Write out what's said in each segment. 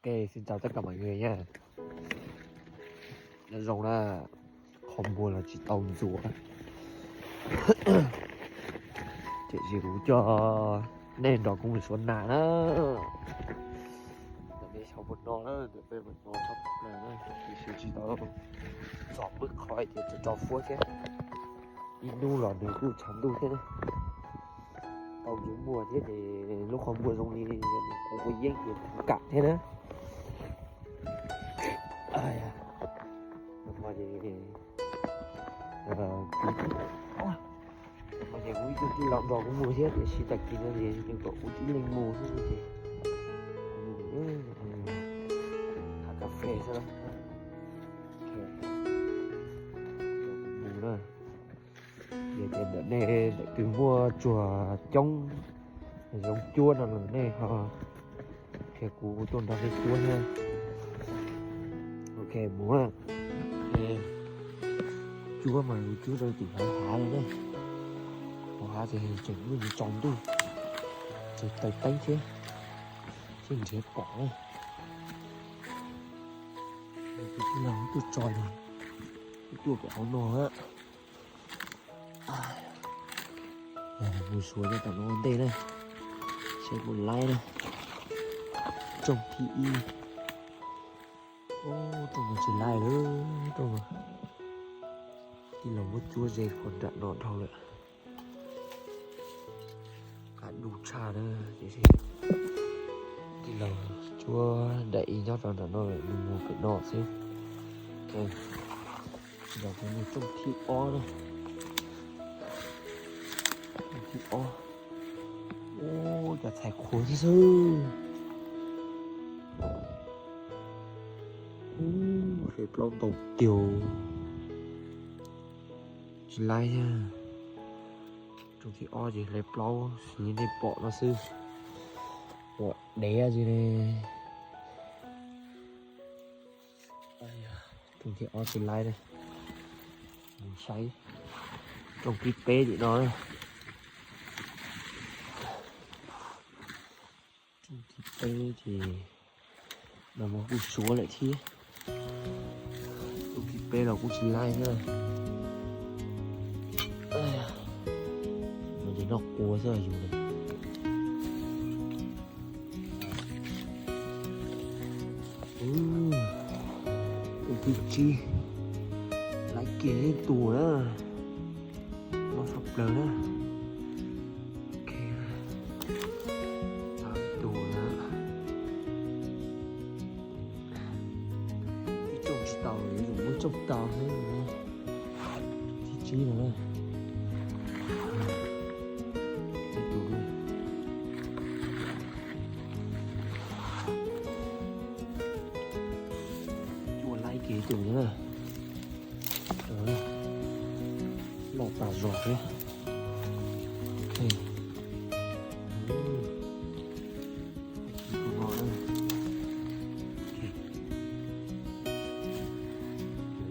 Ok, xin chào tất cả mọi người nha. Nyob zoo na, qhov muag los tsis tau ntxuav. Tiam sis kuv coj nej nrog kuv mus xyuas nas na. Ntawm peb xyov puas no na, ntawm peb puas no tshaj plaws na, tiam sis tsis tau txog lub qhov tias tso tso fuab thiab. Ib hnub los nws kuj tshav ntuj thiab na. Tau ncuav muag thiab ces lub qhov muag zoo li kuv ua yeeb ces kuv kam thiab na. Ces kuv ib tug tij laug nrog kuv mus thiab, tiam sis tag kis no ces nws kom kuv tib leeg mus xwb ces kuv mus hav kas fes xwb. Mus na. Yog tias ntawm nej ntawm twg muaj tsuag coob, zoo cuab no los nej ho qhia kuv, kuv tuaj nrog nej cuab na. Ok, mus na. Cuab mas yus cuab rau tim hauv hav no na. Hauv hav ces tseem muaj tsaus ntuj, tseem taws teeb thiab, thiaj nrhiav pom na. Tus tij laug tuaj tso, tuaj pem hauv no. Mus xyuas nyob tom no ua ntej na, seb puas laib na. Rooj thib ib. Rooj no tsis laib lawm, rooj no tij laug muab cuab ze qhov nram no dhau lawm. Qab dub tshaj na, tiam sis tij laug cuab daim ib nyob rau nram no lawm, nws mus pem no xwb. Nrog kuv mus rooj thib ob na. Rooj thib ob. Ub, cov txhais qhuav thiab xwb. Ub, hle plaub ntau tiag. Tsis laib thiab. Rooj thib ob ces hle plaub xws li nej pom no xwb. Pom dev li ne. Rooj thib ob tsis laib na. Mus saib rooj thib peb tim no na. Rooj thib peb ces nag hmo kuj suav lawm thiab. Rooj thib peb los kuj tsis laib thiab. No ces noj quav xwb yus na. Rooj thib tsib, laib kiag ib tug na. Loj tshaj plaws na. Ok, tsib tug na. Ib rooj tsis tau, yuav tsum muab rooj tau xwb. Thib tsib no na. Ib tug, cua laib kiag ib tug na. Loj tas zog thiab.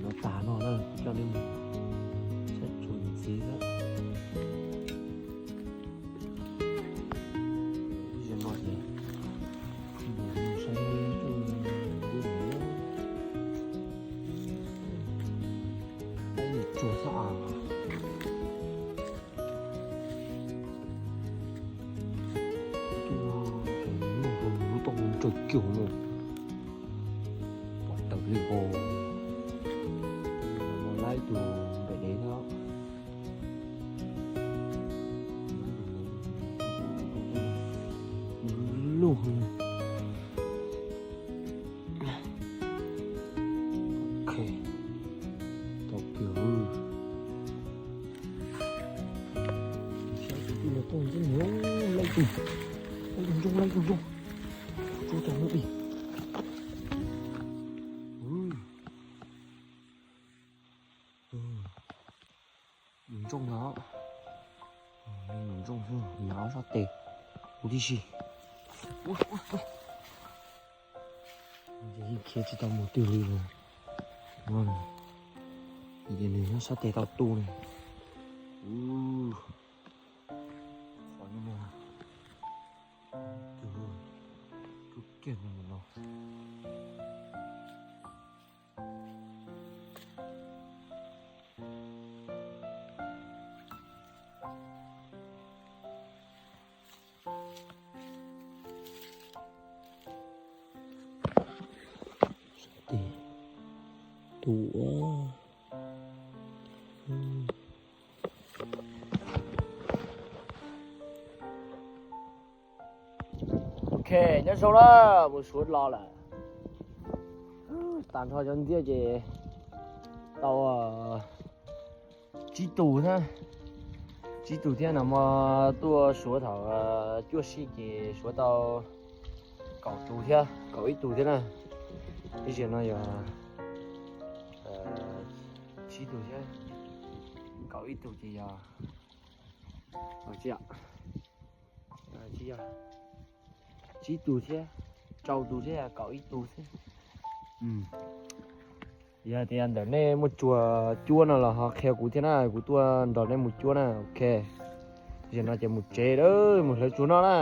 Loj tas no na, coj nej mus saib tsuas ntxiv xwb. Ib zaug no ces saib tsuas ntxiv. Tsuas xwb as. Lub toj ntsaws kiag no, pom tawm li os. Laib tus npem dev no. Lub. Ok, tau kiag. Saib tus twg los tau ntxeeb, laib tus, laib tus ntsoog, laib tus ntsoog. Tsuas tau lub di. Nws ntsooj no, nws ntsooj xwb, nyav ob sab tes huv tib si. Ces yeej khiav tsis tau mus twg li lawm. Ces nws nyob sab tes tau tu ne. Qhov no, kiag no. Tus. Ok, nyob zoo na, mus suav los lawm. Tag nrho cov ntxiab ces tau tsib tus thiab, tsib tus thiab. Nag hmo tuaj suav thaum cuaj sij ces suav tau kaum tus thiab, kaum ib tug thiab na. Ib zaug no yog tsib tus thiab, kaum ib tug ces yog, tsib tus thiab, rau tus thiab, kaum ib tug thiab. Yog tias ntawm nej muaj tsuag cuab no los ho qhia kuv thiab na, kuv tuaj nrog nej mus cuab na. Ok, zaum no ces mus tsev lawm, mus hlawv tsuag noj na.